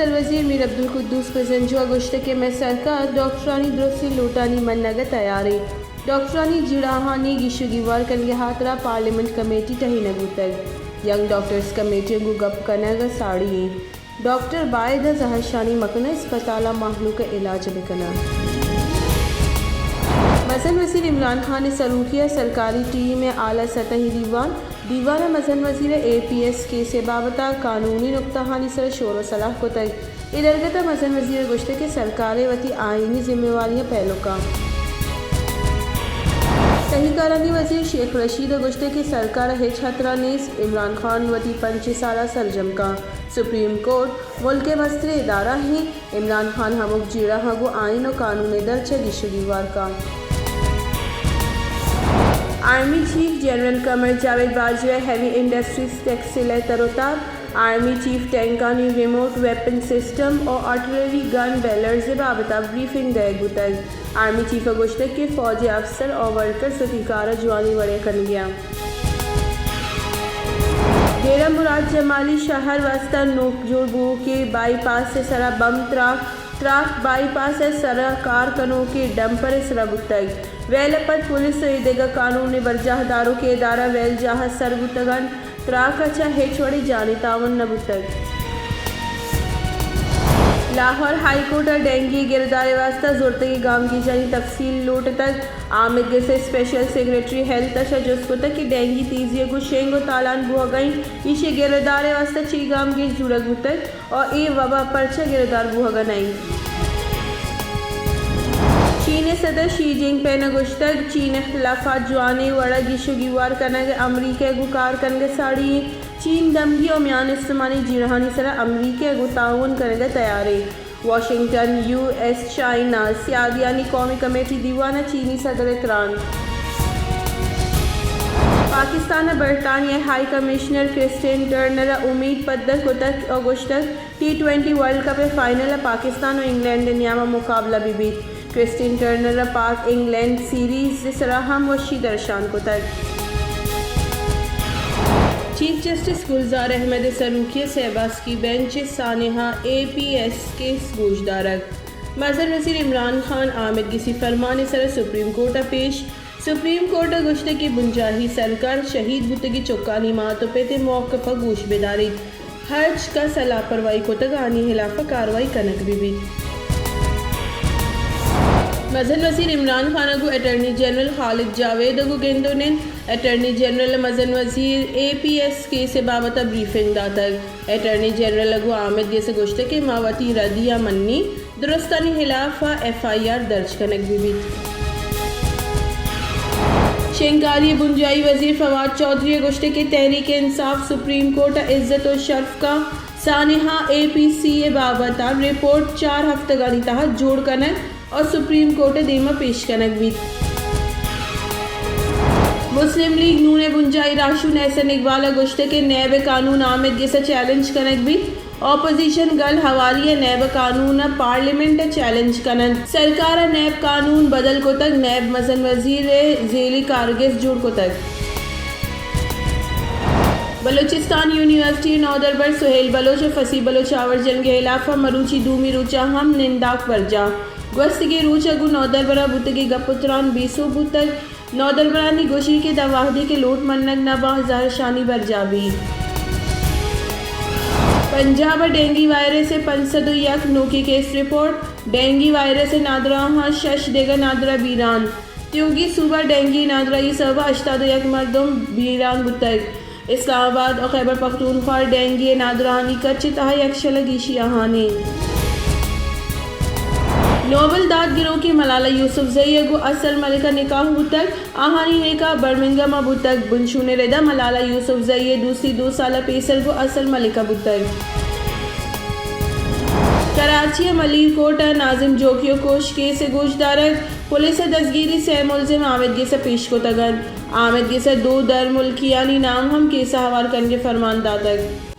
سروزیر میر عبدالقدوس بزنجو ءَ گوشتگ کہ مئے سرکار ڈاکٹرانی درستیں لوٹانی منگ ءَ تیار اِنت۔ ڈاکٹرانی جیڑہانی گیش ءُ گیوار کنگ ءِ ہاترا پارلیمنٹ کمیٹی ٹہینگ بوتگ۔ ینگ ڈاکٹرز کمیٹی ءَ گوں گپ کنگ ءَ ساڑی اِنت۔ ڈاکٹر باید ءَ زہرشانی مہ کناں، اسپتال ءَ مہلوک ءِ علاج بہ کناں۔ مزن وزیر عمران خان ءِ سروکی ءَ سرکاری ٹیم ءِ اعلی سطحی دیوان۔ دیوان ءَ مزن وزیر ءَ اے پی ایس کیس ءِ بابت ءَ قانونی نکتہانی سر ءَ شور ءُ صلاح کتگ۔ اے درگت ءَ مزن وزیر ءَ گوشتگ کہ سرکار ءِ وتی آئینی ذمہ واریاں پیلو کنت۔ تہی کارانی وزیر شیخ رشید ءَ گوشتگ کہ سرکار ءَ ہچ ہترہ نیست، عمران خان وتی پنچ سال ءَ سرجم کنت۔ سپریم کورٹ ملک ءِ مستریں ادارہ اِنت، عمران خان ہمک جیڑہ ءَ گوں آئین ءُ قانون ءِ درچ ءَ گیش ءُ گیوار کنت۔ آرمی چیف جنرل قمر جاوید باجوہ ءِ ہیوی انڈسٹریز ٹیکسٹائل ءِ تر ءُ تاب، آرمی چیف ٹینکانی ریموٹ ویپن سسٹم ءُ آرٹلری گن بیرلز ءِ بابت ءَ بریفنگ دئیگ بوتگ۔ آرمی چیف ءَ گوشتگ کہ فوج ءِ افسر ءُ ورکرز وتی کار ءَ جوانیں وڑے ءَ کنگ ءَ اَنت۔ ڈیرہ مراد جمالی شہر ءِ واستہ نوک جوڑ بوؤکیں بائی پاس ءِ سرا بم تراک، تراک بائی پاس ءِ سرا کار کنوکیں ڈمپر ءِ سرا بوتگ۔ ویل ءَ پد پولیس ءُ اے دگہ قانون ءِ برجاہ داروکیں ادارہ ویل جاہ ءَ سر بوتگ اَنت۔ تراک ءَ چہ ہچ وڑیں جانی تاوان نہ بوتگ۔ لاہور ہائی کورٹ ءَ ڈینگی ءِ گرودار ءِ واستہ زرتگیں گامگیجانی تفصیل لوٹتگ۔ آمید گس ءِ اسپیشل سیکرٹری ہیلتھ ءَ شہ جست کتگ کہ ڈینگی تیزی ءَ گوں شنگ ءُ تالان بوہگ ءَ اِنت، ایشی ءِ گرودار ءِ واستہ چے گامگیج زورگ بوتگ؟ ءُ اے وبا پرچا گرودار بوہگ ءَ نہ اِنت؟ چین ءِ صدر شی جن پنگ ءَ گوشتگ، چین اختلافات جوانیں وڑ ءَ گیش ءُ گیوار کنگ ءَ امریکہ ءَ گوں کار کنگ ءَ ساڑی اِنت۔ چین دمگی ءُ میان استمانی جیڑہانی سرا امریکہ ءَ گوں تعاون کنگ ءَ تیار اِنت۔ واشنگٹن، یو ایس چائنا سیادیانی قومی کمیٹی دیوان ءَ چینی صدر ءِ تران۔ پاکستان ءَ برطانیہ ءِ ہائی کمشنر کرسٹین ٹرنر ءَ امیت پدر کتگ ءُ گوشتگ، ٹی ٹوئنٹی ورلڈ کپ ءِ فائنل ءَ پاکستان ءُ انگلینڈ ءِ نیام ءَ مقابلہ بہ بیت۔ کرسٹین ٹرنر ءَ پاک انگلینڈ سیریز ءِ سرا ہم وشی درشان کتگ۔ چیف جسٹس گلزار احمد ءِ سروکی ءَ سیباسکی بینچ ءِ سانحہ اے پی ایس کیس گوشدارگ۔ مزن وزیر عمران خان آمید گسی فرمان ءِ سرا سپریم کورٹ ءَ پیش۔ سپریم کورٹ ءَ گوشتگ کہ بنجاہی سرکار شہید بوتگیں چکانی مات ءُ پت ءِ موقف ءَ گوش بداریت۔ ہرچ کس ءَ لاپرواہی کتگ آنی ہلاف ءَ کاروائی کنگ بہ بیت۔ مزن وزیر عمران خان ءَ گوں اٹارنی جنرل خالد جاوید ءَ گوں گند ءُ نند۔ اٹارنی جنرل ءَ مزن وزیر اے پی ایس کیس ءِ بابت ءَ بریفنگ داتگ۔ اٹارنی جنرل ءَ گوں آمید گس ءَ گوشتگ کہ ما وتی ردی ءَ منی، درستانی ہلاف ءَ ایف آئی آر درج کنگ بہ بیت۔ شنگکاری ءِ بنجاہی وزیر فواد چوہدری ءَ گوشتگ کہ تحریک انصاف سپریم کورٹ ءَ عزت ءُ شرف کا سانحہ اے پی سی ءِ بابت ءَ رپورٹ چار ہفتگانی تہا جوڑ کنگ ءُ سپریم کورٹ ءِ دیم ءَ پیش کنگ بیت۔ مسلم لیگ نون ءِ بنجاہی راہشون احسن اقبال ءَ گوشتگ کہ نیب ءِ قانون آمید گس ءَ چیلنج کنگ بیت۔ اپوزیشن گل ہواری ءَ نیب ءِ قانون ءَ پارلیمنٹ ءَ چیلنج کن اَنت۔ سرکار ءَ نیب قانون بدل کتگ، نیب مزن وزیر ءِ زیلی کارگس جوڑ کتگ۔ بلوچستان یونیورسٹی ءِ نودربر سہیل بلوچ ءُ فصیح بلوچ ءِ آورجنگ ءِ ہلاف ءَ مروچی دومی روچ ءَ ہم ننداک برجاہ۔ گوستگیں روچ ءَ گوں نودربر ءَ بوتگیں گپ ءُ تران بے سوب بوتگ۔ نودربرانی گوشی کہ داں وہدے کہ لوٹ منگ نہ باں، زہرشانی برجاہ بیت۔ پنجاب ءَ ڈینگی وائرس ءِ پنچ سد ءُ یک نوکیں کیس رپورٹ، ڈینگی وائرس ءِ نادراہاں شش دگہ نادراہ بیران۔ تیوگی صوبہ ڈینگی نادراہی ءِ سبب ءَ ہشتاد ءُ یک مردم بیران بوتگ۔ اسلام آباد ءُ خیبر پختونخوا ءَ ڈینگی ءِ نادراہانی کچ ءِ تہا یکشل ءَ گیشی آہانی۔ نوبل داد گروکیں ملالہ یوسفزئی ءَ گوں اصل ملکہ نکاح بوتگ۔ آہانی نکاح برمنگھم ءَ بوتگ۔ بنشون ءِ رد ءَ ملالہ یوسفزئی ءِ دوستی دو سال ءَ پیسر گوں اصل ملکہ بوتگ۔ کراچی ءِ ملیرکوٹ ءَ ناظم جوکی ءِ کوش کیس ءِ گوشدارگ، پولیس ءَ دزگیری سئے ملزم آمید گس ءَ پیش کتگ اَنت۔ آمید گس ءَ دو درملکیانی نام ہم کیس ءَ ہوار کنگ ءِ فرمان داتگ۔